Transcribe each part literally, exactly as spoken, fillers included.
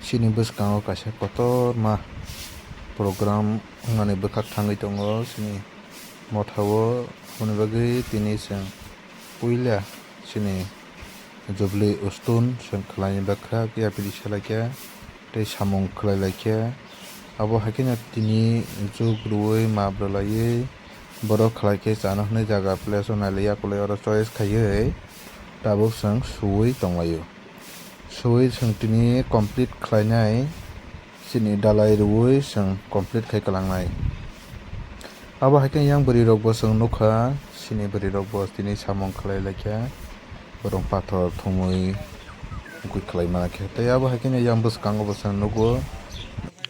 Chini bwskango kaisa kotorma program wngmani bwkhak thangwi tongo chini mothao, aboni bagwi tini chwng puila chini Jubilee Ustun chwng khlaini bwkhak yapri salaikha tei samung khlailaikha. Abo haikheno tini juk rwui map rwlaiwi borok khlaikhe chana hwnwi jaga place o nailaiya kwlai oro choice khaiwi tabuk chwng suui tonglaio. Suui chwng tini complete khlainai, chini dalai rwui chwng complete khai kwlangnai. Abo hai khe yang bwrwi rokbo chwng nukha, chini bwrwi rokbo tini samung khlai laikha, borok pathor thumui wngwi khlai mana khe. Tei abo hai khe yang bwskango bo chwng nugo,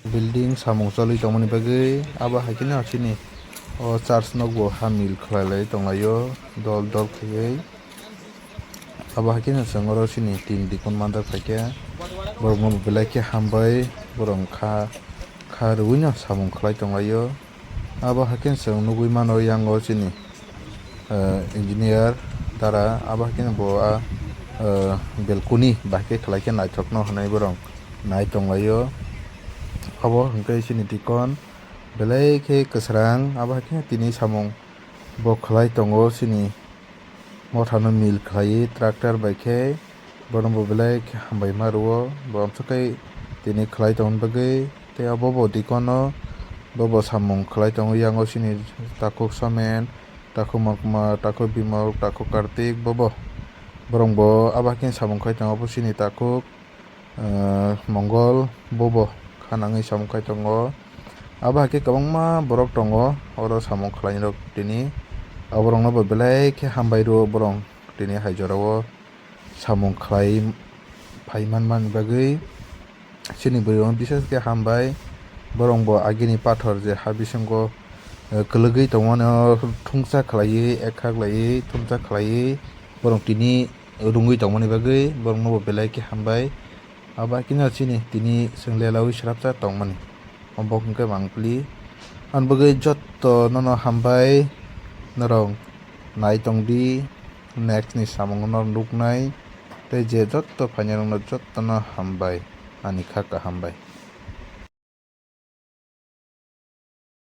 building samung choli tongmani bagwi abo hai khe chini o church nokbo ha mil khlai lai tonglaio dol dol khaiwi. Abo hai khe chwng oro chini tin dikon mandar phaikhe borokno belai khe hambai, borok kha kha rwino samung khlai tonglaio. Abo hai khe chwng nugui mano yang o chini, eh, engineer dara, abo hai khe bo a, eh, balcony bahai khe khlai khe naithokno hwnwi borok nai tonglaio. Abo hwnkhe chini dikon belai khe kwsrang, abo hai khe tini samung bo khlai tongo chini. Mothano mil khlaiwi tractor bai khe bono bo belai khe hambai ma rwo. Bo amswk khe tini khlai tongna bagwi tei abo bo dikono bobo samung khlai tongo. Yango chini takhuk Somen, takhuk Makma, takhuk Bimol, takhuk Kartik, bobo borok bo abo hai khe samung khai tongo. Abo chini takhuk ah, Mongol bobo kha nangwi samung khai tongo. Abo hai khe kwbangma borok tongo oro samung khlainai rok tini. Aborokno bo belai khe hambai rwo borok tini hai jorao samung khlai phai manmani bagwi. Chini bwrwi rok bises khe hambai, borok bo agini pathor je ha bisingo, eh, kwlwgwi tongmani o thungsa khlaiwi, ekha khlaiwi, thungsa khlaiwi borok tini rwngwi tongmani bagwi borokno bo belai khe hambai. Abo hai khe no chini tini chwng lelaui swrapsa tongmani. Obo hwnkhe mangpili. Ani bagwi jotto nono hambai, norok nai tongdi, next ni samung no nuknai, tei je jotto phainai rokno jotto no hambai, ani kha kaham bai.